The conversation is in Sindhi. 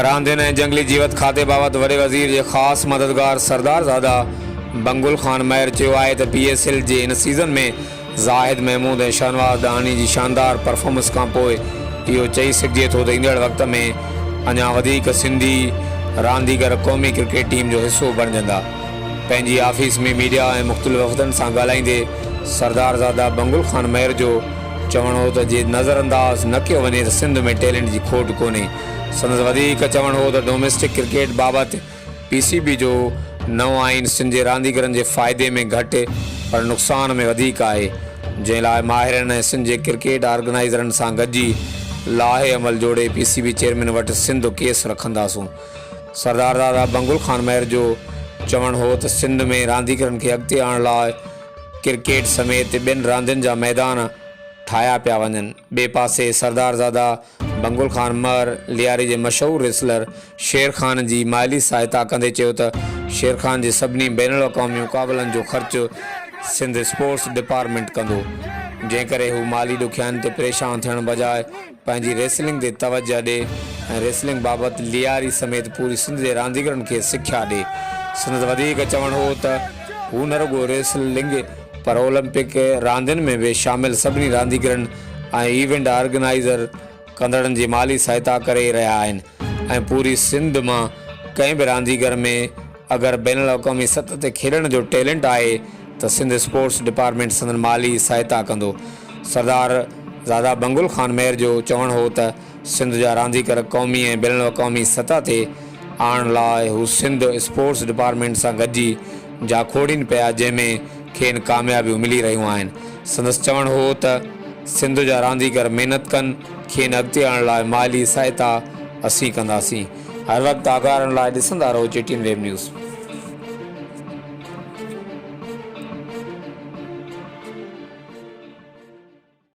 راندين ۽ جهنگلي جيوت کاتي بابت وڏي وزير جي خاص مددگار سردار زاده بنگل خان مهر چيو آهي ته پي ايس ايل جي هن سيزن ۾ زاهد محمود ۽ شاهنواز ڏاهاڻي جي شاندار پرفارمنس کانپوء اهو چئي سگهجي ٿو ته ايندڙ وقت ۾ اڃا وڌيڪ سنڌي رانديگر قومي ڪرڪيٽ ٽيم جو حصو بڻجندا. پنهنجي آفيس ۾ ميڊيا ۽ مختلف وفدن سان ڳالهائيندي سردار زاده بنگل خان مهر جو چوڻ هو ته جي نظرانداز نه ڪيو وڃي ته سنڌ ۾ ٽيلنٽ جي کوٽ ڪونهي. سندس وڌيڪ چوڻ هو ته ڊوميسٽڪ ڪرڪيٽ بابت پي سي بي جو نئون آئين سنڌ جي رانديگرن جي فائدي ۾ گهٽ پر نقصان ۾ وڌيڪ آهي جنهن لاء ماهرن ۽ سنڌ جي ڪرڪيٽ آرگنائيزرن سان گڏجي لاهه عمل جوڙي پي سي بي چيئرمين وٽ سنڌ ڪيس رکنداسون. سردار دادا بنگل خان مهر جو چوڻ هو ته سنڌ ۾ رانديگرن کي اڳتي آڻڻ لاء ڪرڪيٽ سميت ٻين راندين جا ميدان ٺاهيا پيا وڃن. ٻئي پاسي سردار زاده بنگل خان مهر لياري جي مشهور ريسلر شير خان جي مالي سهائتا ڪندي چيو ته شير خان جي سڀني بين الاقوامي مقابلن جو خرچ سنڌ اسپورٽس ڊپارٽمينٽ ڪندو جنهن ڪري هو مالي ڏکيائين تي پريشان ٿيڻ بجاء پنهنجي ريسلنگ تي توجهه ڏي ۽ ريسلنگ بابت لياري سميت پوري سنڌ جي رانديگرن کي سکيا ڏي. سندس وڌيڪ چوڻ هو ته هو نه رڳو ريسلنگ پر اولمپڪ راندين ۾ به شامل سڀني رانديگرن ۽ ايونٽ آرگنائيزر ڪندڙن جي مالي سهائتا ڪري رهيا آهن ۽ پوري سنڌ مان ڪنهن به رانديگر ۾ اگر بين الاقوامي سطح تي کيڏڻ جو ٽيلنٽ آهي ته سنڌ اسپورٽس ڊپارٽمينٽ سندن مالي سهائتا ڪندو. سردار زاده بنگل خان مهر جو چوڻ هو ته سنڌ جا رانديگر قومي ۽ بين الاقوامي سطح تي آڻڻ لاء هو سنڌ اسپورٽس ڊپارٽمينٽ سان گڏجي جاکوڙين پيا جنهن ۾ کين ڪاميابيون ملي رهيون آهن. سندس چوڻ هو ته سنڌ جا رانديگر محنت ڪن کين اڳتي آڻڻ لاء مالي سهائتا اسين ڪنداسين. هر وقت آگاهه رهڻ لاء ڏسندا رهو جي ٽي اين ويب نيوز.